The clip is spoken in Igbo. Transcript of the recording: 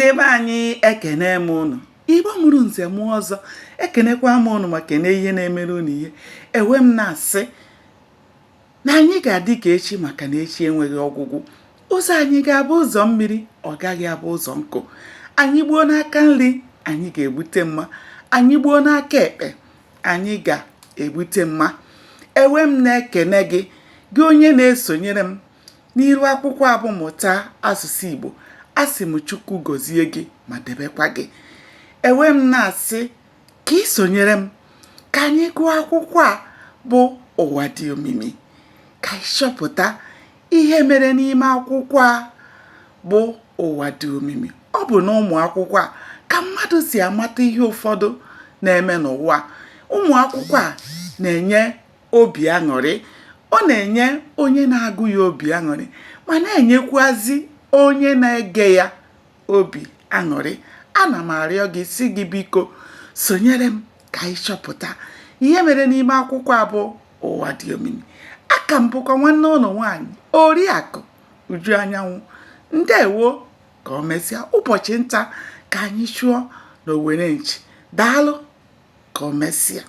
Ndị be anyị, ekene m ụnụ. Igbo mụrụ nze mụọ ọzọ, ekenekwa m ụnụ ma kene ihe na-emere ụnụ ihe. Ewe m na-asị na anyị ga-adị ka echi, maka na echi enweghị ọgwụgwụ. Ụzọ anyị ga-abụ ụzọ mmiri, ọ gaghị abụ ụzọ nkụ. Anyị gbuo n'aka nri, anyị ga-egbute mma. Anyị gbuo n'aka ekpe, anyị ga-egbute mma. Ewe m na-ekene gị, gị onye na-esonyere m n'iru akwụkwọ a bụ Mụta Asụsụ Igbo. Asị m Chukwu gọzie gị ma debekwa gị. Ewe m na-asị ka ị sonyere m ka anyị gụọ akwụkwọ a bụ Ụwa Dị Omimi, ka anyị chọpụta ihe mere n'ime akwụkwọ a bụ Ụwa Dị Omimi. Ọ bụ na ụmụ akwụkwọ a ka mmadụ si amata ihe ụfọdụ na-eme n'ụwa. Ụmụ akwụkwọ a na-enye obi aṅụrị. Ọ na-enye onye na-agụ ya obi aṅụrị, ma na-enyekwazị onye na-ege ya obi aṅụrị. Ana m arịọ gị, sị gị biko sonyere m ka anyị chọpụta ihe mere n'ime akwụkwọ a bụ Ụwa Dị Omimi. Aka m bụkwa nwanne ụnụ nwaanyị, Oriakụ Uju Anyanwụ. Ndewo, ka o mesịa. Ụbọchị nta ka anyị chụọ na owere nchi. Daalụ, ka o mesịa.